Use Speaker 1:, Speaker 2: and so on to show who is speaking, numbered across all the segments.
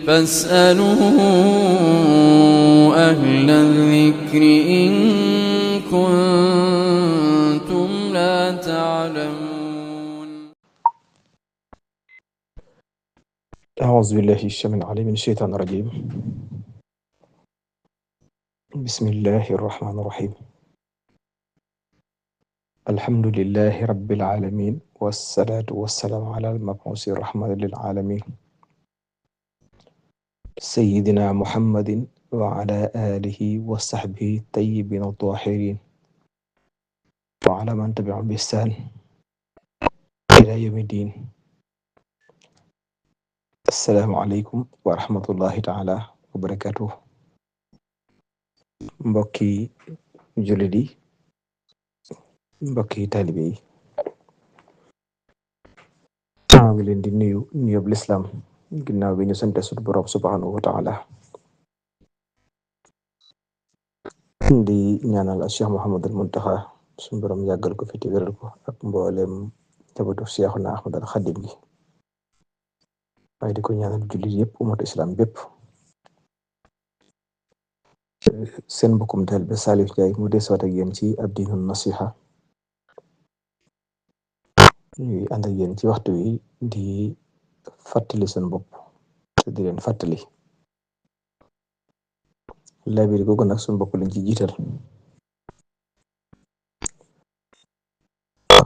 Speaker 1: فاسألوا أهل الذكر إن كنتم لا تعلمون.
Speaker 2: أعوذ بالله السميع العليم من الشيطان الرجيم. بسم الله الرحمن الرحيم. الحمد لله رب العالمين، والصلاة والسلام على المبعوث رحمة للعالمين سيدنا محمد وعلى آله وصحبه الطيبين الطاهرين وعلى من تبعهم بإحسان إلى يوم الدين. السلام عليكم ورحمة الله تعالى وبركاته. mbokki jullit yi, mbokki taalibe yi, maa ngi leen di nuyu nuyub lislaam ginnaaw bi ñu sante sunu Boroom subhaanahu wa taala di ñaanal Cheikh Mouhamadul Muntaxa sunu Boroom yàggal ko fi te wéral ko ak mboolem njabootu Cheikhuna Ahmadul Xadim gi, waaye di ko ñaanal jullit yépp, ummatu islam bépp. Seen mbokkum taalibe Salif Ndiaye mu desuwaat ak yéen ci ad-diinu nasiha, ñuy ànd ak yéen ci waxtu wi di fàttali seen bopp te di leen fàttali laabir googu nag sunu bopp lañ ci jiital.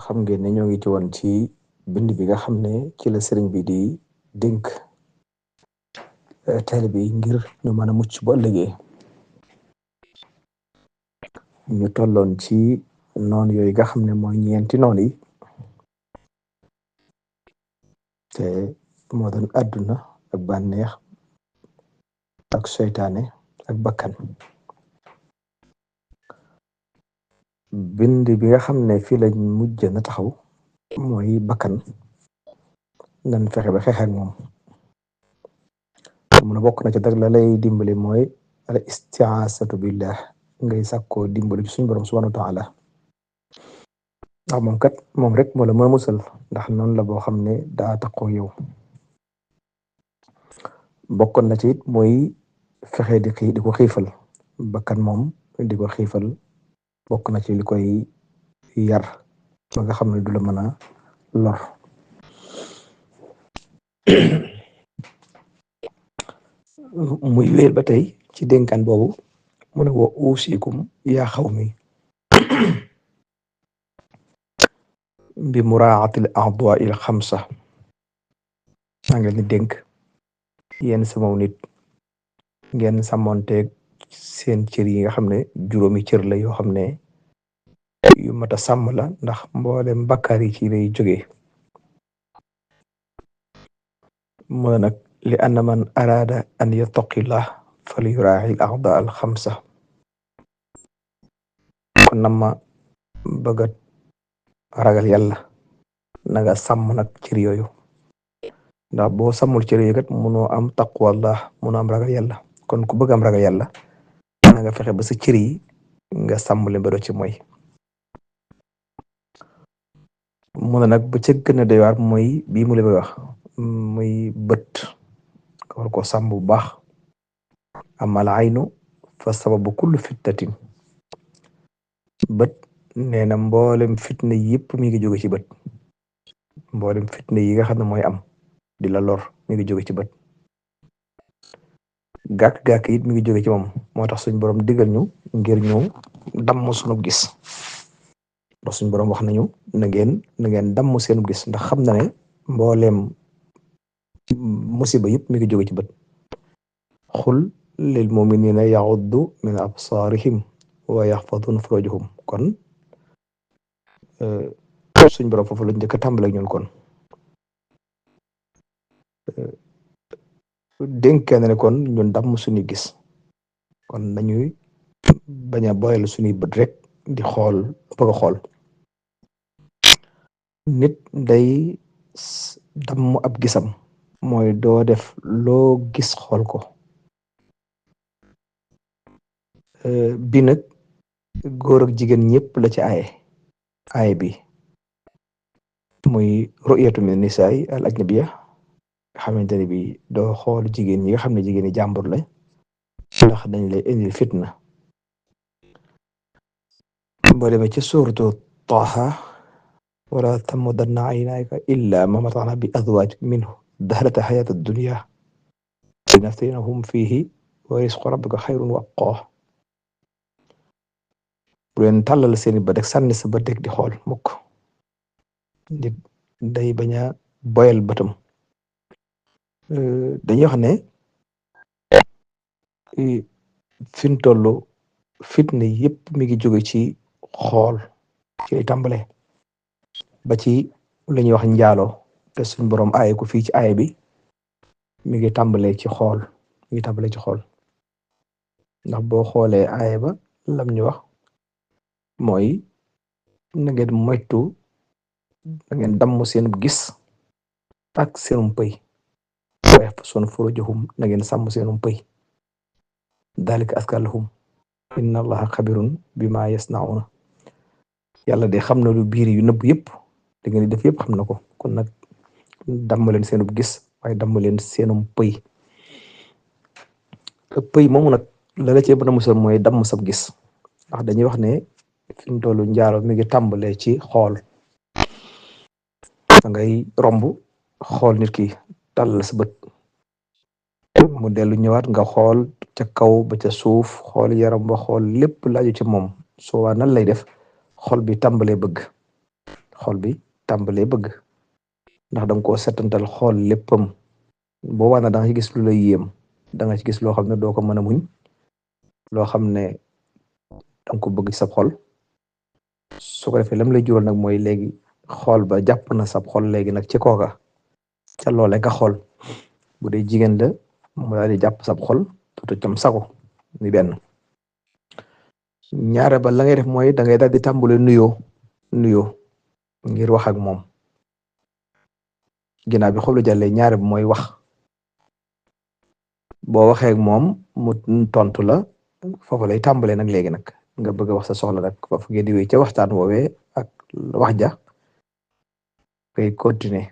Speaker 2: xam ngeen ne ñoo ngi ci woon ci bind bi nga xam ne ci la sëriñ bi di dénk taalibe yi ngir ñu mën a mucc bu ëllëgee. ñu tolloon ci noon yooyu nga xam ne mooy ñeenti noon yi te moo doon àdduna ak bànneex ak seytaane ak bakkan. bind bi nga xam ne fii lañ mujj na taxaw mooy bakkan, nan fexe ba xeex ak moom. mun a bokk na ci dag la lay dimbali mooy al isti'aasatu billah, ngay sàkkoo dimbali ci suñu borom subhanahu wa ta'ala, ndax moom kat moom rek moo la mën a musal, ndax noonu la boo xam ne daa taxoo yow. bokkoon na ci it mooy fexe di ko xiifal bakkan, moom di ko xiifal bokk na ci li koy yar ba nga xam ne du la mën a lor. muy wéer ba tey ci dénkaan boobu mu ne wa uusikum yaa xawmi bi muraatil a'daa'il xamsa, maa ngi leen di dénk yéen sama nit ngeen sàmmonteeg seen cër yi nga xam ne juróomi cër la yoo xam ne yu mat a sàmm la, ndax mboolem bakkaar yi ci lay jógee. moo nag li anna man araada an yattaqillah fal yuraa'i al-a'daa al-xamsa, kon nam ma bëgg a ragal yàlla na nga sàmm nag cër yooyu, ndax boo sàmmul cër yooyu kat mënoo am taqwallah, mënoo am ragal yàlla. kon ku bëgg am ragal yàlla na nga fexe ba sa cër yi nga sàmm leen ba doo ci mooy. mu ne nag ba ca gën a doy waar mooy bii mu la bëgg wax, muy bët, nga war koo sàmm bu baax. amal aynu fa sababu kullu fitnatin, bët nee na mboolem fitna yëpp mi ngi jóge ci bët. mboolem fitna yi nga xam ne mooy am di la lor mi ngi jóge ci bët. gàkk-gàkk it mi ngi jóge ci moom, moo tax suñ borom digal ñu ngir ñu damm sunu gis. ndax suñ borom wax nañu na ngeen damm seenu gis, ndax xam na ne mbooleem musiba yëpp mi ngi jóge ci bët. xul lil muminina yaxuddu min absaarihim wa yaxfadun furujahum, kon suñ borom foofu lañ njëkk a tàmbale ak ñun. kon dénkee na ne kon ñun damm suñu gis, kon nañuy bañ a boyal suñuy bët rek di xool bëgg a xool. nit day damm ab gisam mooy doo def loo gis xool ko. bi nag góor ak jigéen ñëpp la ci aaye bi muy ru'yatu min nisaay al ajnabiya xamante ne bi doo xool jigéen ñi nga xam ne jigéen ñi jàmbur la ndax dañ lay indil fitna. boo demee ci suuratu Taaha wala tamuddanna aynayka illa ma mata'na bi azwaajin minhum zahrata hayaati dunya linaftinahum fiihi wa rizqu rabbika xayrun wa abqaa. bu leen tàllal seeni bët rek sànni sa bët rek di xool mukk nit day bañ a boyal bëtam. dañuy wax ne fi mu toll fitna yëpp mi ngi jóge ci xool ci lay tàmbale ba ci lu ñuy wax njaaloo te suñ boroom aaye ko fii ci aaye bi mi ngi tàmbale ci xool mi ngi tàmbale ci xool ndax boo xoolee aaye ba lam ñu wax mooy na ngeen moytu na ngeen damm seen gis ak seenum pëy wa yahfazuuna furuujahum na ngeen sàmm seenum pëy daalika azkaa lahum inna allaha xabirun bima yasnauna. yàlla de xam na lu biir yu nëbb yëpp da ngeen di def yëpp xam na ko kon nag damm leen seenub gis waaye damm leen seenum pëy. pëy moomu nag la la cee mën a musal mooy damm sab gis ndax dañuy wax ne fi mu tollu njaalo mi ngi tàmbalee ci xool. da ngay romb xool nit ki tàllal sa bët mu dellu ñëwaat nga xool ca kaw ba ca suuf xool yaram ba xool lépp laaju ci moom soo waa nan lay def xol bi tàmbalee bëgg xol bi tàmbalee bëgg ndax danga koo setantal xool léppam boobaa na da nga ci gis lu lay yéem da nga ci gis loo xam ne doo ko mën a muñ loo xam ne danga ko bëgg ci sab xol su ko defee lam lay jural nag mooy léegi xool ba jàpp na sab xol léegi nag ci kooka ca loole nga xool bu dee jigéen la mu daal di jàpp sab xol tuuti cam sago ni benn. ñaare ba la ngay def mooy da ngay daal di tàmbale nuyoo ngir wax ak moom ginnaaw bi xool lu jàllee ñaare bi mooy wax boo waxee ak moom mu tontu la foofu lay tàmbalee nag léegi nag nga bëgg a wax sa soxla nag foofu ngeen di wéy ca waxtaan woowee ak wax ja ngay continuer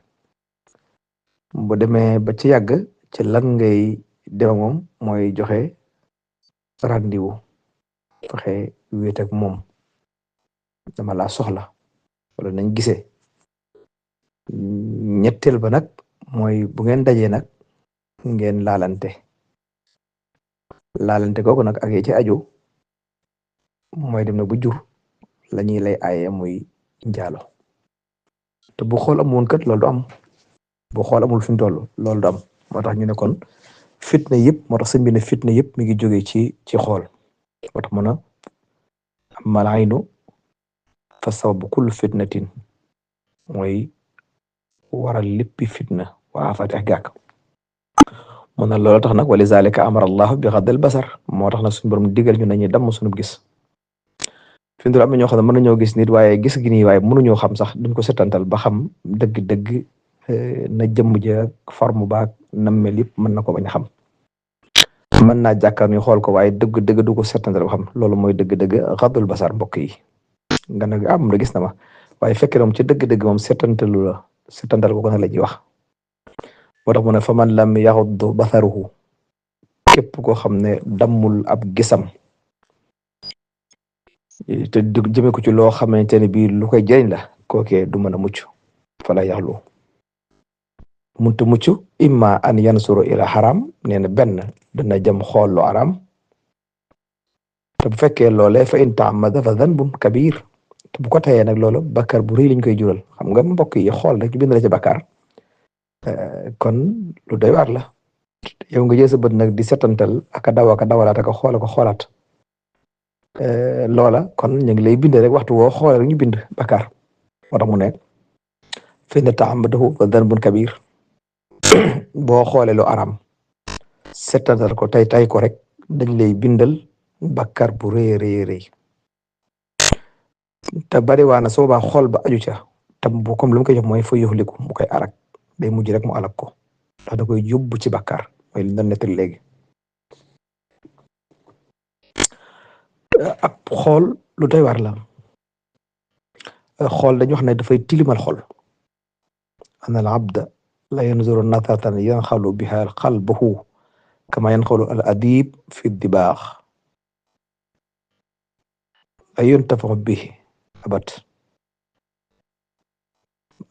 Speaker 2: bu demee ba ci yàgg ci lan ngay dem moom mooy joxe rendez-vous fexe wéet ak moom dama laa soxla wala nañ gisee. ñetteel ba nag mooy bu ngeen dajee nag ngeen laalante kooku nag ak yi ci aju mooy dem na bu jur lañuy lay aaye muy njaalo te bu xool amoon kat loolu du am bu xool amul fi mu toll loolu du am moo tax ñu ne kon fitna yëpp moo tax sëñ bi ne fitna yëpp mi ngi jóge ci xool moo tax mën a amal aynu fa sababu kullu fitnatin mooy waral léppi fitna waa fati ak gàkk mu ne loolu tax nag wa lizalika amara allahu bi xaddil basar moo tax nag suñu borom digal ñu nañuy damm suñu gis fi mu am na ñoo xam ne mën nañoo gis nit waaye gis gi nii waaye mënuñoo xam sax duñ ko setantal ba xam dëgg-dëgg na jëmm ja forme baak nam mel yëpp mën na ko bañ a xam mën naa jàkkaar ñu xool ko waaye dëgg-dëgg du ko setantal ba xam loolu mooy dëgg-dëgg xaddul basar mbokk yi nga nag am na gis na ma waaye fekkee moom ci dëgg-dëgg moom setantalu la setantal ko nag la ñuy wax moo tax mu ne fa man lam yaxuddu basaruhu képp koo xam ne dammul ab gisam te du jëme ko ci loo xamante ne bii lu koy jëriñ la kookee du mën a mucc fala yaxlu muntu mucc imma an yansuru ila xaram nee na benn dana jëm xool lu aram te bu fekkee loolee fa in taamada fa danbun kabir te bu ko tayee nag loolu bakkar bu rëy lañ koy jural xam nga mbokk yi xool rek bind la ci bakkar kon lu doy waar la yow nga jël sa bët nag di setantal aka daw aka dawalaat aka xool ko xoolaat loola kon ñu ngi lay bind rek waxtu woo xool rek ñu bind bakkar moo tax mu ne fa in taamadahu fa danbun kabir boo xoolee lu aram setantal ko tay ko rek dañ lay bindal bakkar bu rëy te bari waa na soo baa xool ba aju ca te bu comme lu mu koy jox mooy fa yuxliku mu koy arak day mujj rek mu alak ko ndax da koy yóbbu ci bakkar mooy li ñu doon nettali léegi. ab xool lu doy war la xool dañu wax ne dafay tilimal xol ana al abda la yanzuru nadratan yanxalu biha qalbuhu kama yanxalu al adib fi dibaax la yuntafaxu bihi abad.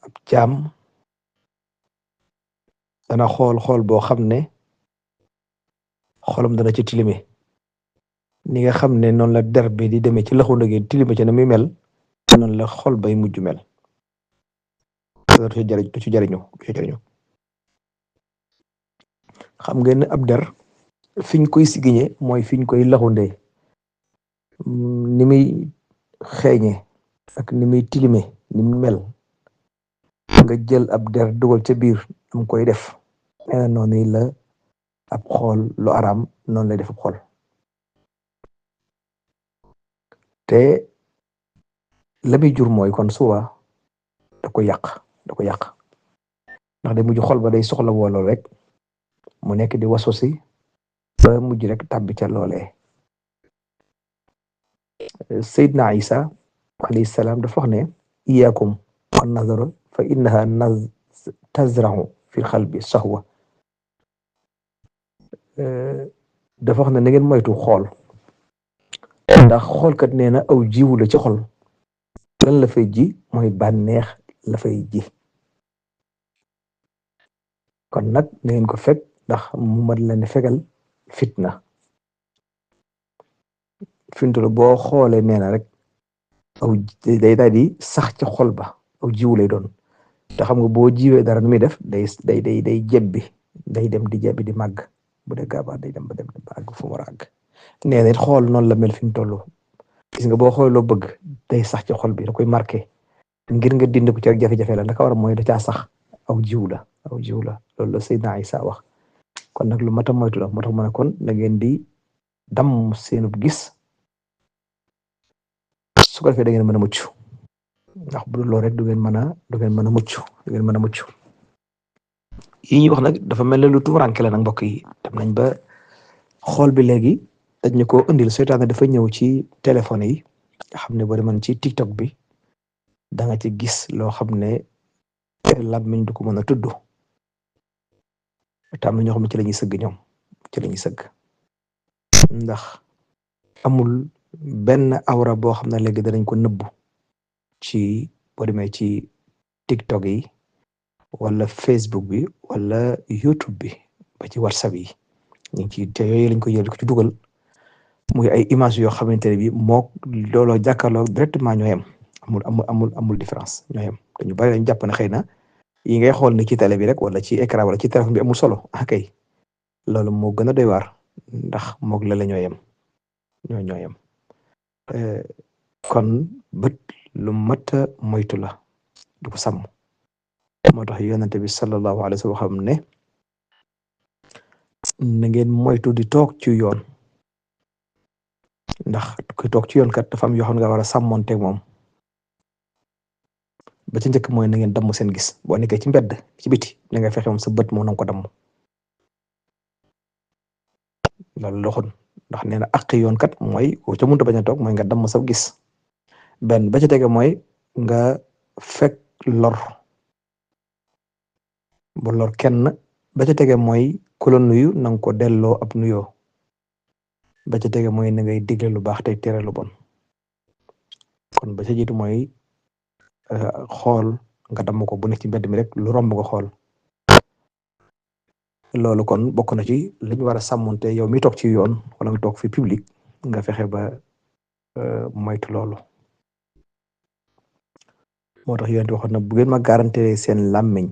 Speaker 2: ab jaam dana xool boo xam ne xolam dana ci tilime ni nga xam ne noonu la der bi di demee ci laxu ndëgee tilime ci na muy mel noonu la xol bay mujj mel du ci jariñu xam ngeen ne ab der fiñ koy sigiñe mooy fiñ koy laxundee ni muy xeeñe ak ni muy tilime ni mu mel nga jël ab der dugal ca biir am koy def nee na noonu la ab xool lu araam noonu lay def ab xool te la muy jur mooy kon suba da ko yàq ndax day mujj xol ba day soxla wooloo rek mu nekk di wasosi ba mujj rek tàbbi ca loolee. Seydina Isa alayhi salaam dafa wax ne iyaakum wan nazara fa innaha tazra'u fi xalbi sahwa. dafa wax ne na ngeen moytu xool ndax xoolkat nee na aw jiwu la ci xol lan la fay ji mooy bànneex la fay ji kon nag na ngeen ko fekk ndax mu mat la ne fegal fitna fintul boo xoolee nee na rek aw day daal di sax ci xol ba aw jiwu lay doon te xam nga boo jiwee dara nu muy def day jebbi day dem di jebbi di màgg bu dee gaabaat day dem ba àgg fu mu war a àgg nee na it xool noonu la mel fi mu toll gis nga boo xoolee loo bëgg day sax ci xol bi da koy marqué ngir nga dind ko ci rek jafe-jafe la naka war a mooy da caa sax aw jiw la loolu la Seydina Isa wax kon nag lu mat a moytu la moo tax mu ne kon da ngeen di damm seenub gis su ko defee da ngeen mën a mucc ndax bu dul loolu rek du ngeen mën a mucc yi ñuy wax nag dafa mel ne lu tuuranke la nag mbokk yi dem nañ ba xool bi léegi dañ ñu ko indil seytaane dafa ñëw ci téléphone yi nga xam ne boo demoon ci TikTok bi da nga ci gis loo xam ne làmmiñ du ko mën a tudd te am na ñoo xam ne ci la ñuy sëgg ndax amul benn awra boo xam ne léegi danañ ko nëbbu ci boo demee ci TikTok yi wala Facebook bi wala YouTube bi ba ci WhatsApp yi ñu ngi ci te yooyu lañ ko yël ko ci dugal muy ay image yoo xamante ne bi mook looloo jàkkaarloo directement ñoo yem amul différence ñoo yem te ñu bari dañ jàpp ne xëy na yi ngay xool ni ci télé bi rek wala ci écran wala ci téléphone bi amul solo kay loolu moo gën a doy waar ndax mook la ñoo yem ñoo yem kon bët lu mat a moytu la du ko sàmm moo tax yonente bi sallallahu alayhi wa sallam ne na ngeen moytu di toog ci yoon ndax ku toog ci yoon kat dafa am yoo xam nga war a sàmmonteeg moom ba ci njëkk mooy na ngeen damm seen gis boo nekkee ci mbedd ci biti na nga fexe moom sa bët moom na nga ko damm loolu loxoon ndax nee na àq yoon kat mooy ko ca mënta bañ a toog mooy nga damm sa gis benn ba ci tege mooy nga fekk lor bu lor kenn ba ca tege mooy ku la nuyu na nga ko delloo ab nuyoo ba ca tege mooy na ngay digle lu baax tey tere lu bon kon ba ca jiitu mooy xool nga damm ko bu nekk ci mbedd mi rek lu romb nga xool loolu kon bokk na ci li ñu war a sàmmonte yow mi toog ci yoon wala nga toog fi public nga fexe ba moytu loolu moo tax yonent waxoon na bu ngeen ma garanté seen làmmiñ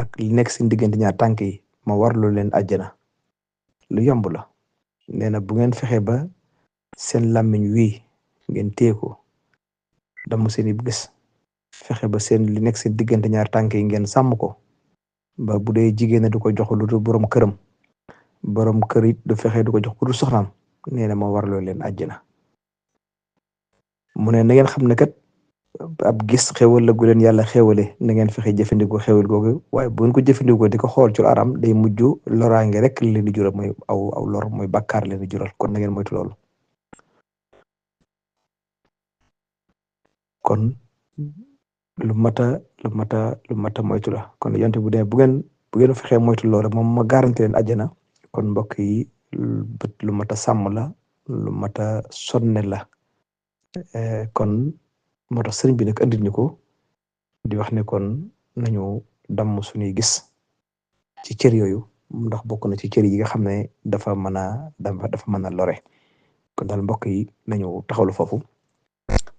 Speaker 2: ak li nekk seen diggante ñaar tànk yi ma warlu leen àjjana lu yomb la nee na bu ngeen fexe ba seen làmmiñ wii ngeen téye ko damm seen i gis fexe ba seen li nekk seen diggante ñaar tànk yi ngeen sàmm ko ba bu dee jigéen du ko jox lu dul borom këram borom kër it du fexe du ko jox ku dul soxnaam nee na ma warloo leen àjjana mu ne na ngeen xam ne kat ab gis xewal la gu leen yàlla xewale na ngeen fexe jëfandikoo xewal googu waaye bu ngeen ko jëfandikoo di ko xool ci aram day mujj loraange rek leen di jural mooy aw lor mooy bàkkaar leen di jural kon na ngeen moytu loolu kon lu mata moytu la kon yonte bu dee bu ngeen fexee moytu loolu moom ma garanti leen àjjana kon mbokk yi bët lu mata sàmm la lu mata sonne la kon moo tax sëriñ bi nag andil ñu ko di wax ne kon nañu damm suñuy gis ci cër yooyu ndax bokk na ci cër yi nga xam ne dafa mën a lore kon daal mbokk yi nañu taxawlu foofu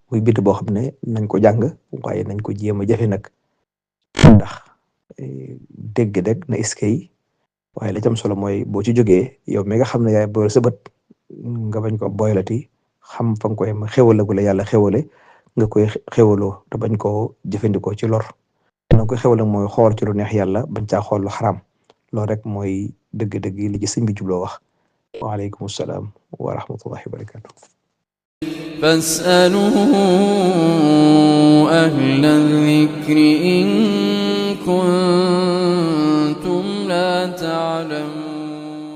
Speaker 2: muy bind boo xam ne nañ ko jàng waaye nañ ko jéem a jafe nag ndax dégg rek na iskay waaye la jam solo mooy boo ci jógee yow mi nga xam ne yaay boole sa bët nga bañ ko boylati xam fa nga koy xewale gu la yàlla xewale nga koy xewaloo te bañ koo jëfandikoo ci lor na koy xewale mooy xool ci lu neex yàlla bañ caa xool lu xaraam loolu rek mooy dëgg-dëgg li ci sëñ bi jubloo wax waaleykum salaam wa rahmatullahi wa barakatuh
Speaker 1: فاسألوا أهل الذكر إن كنتم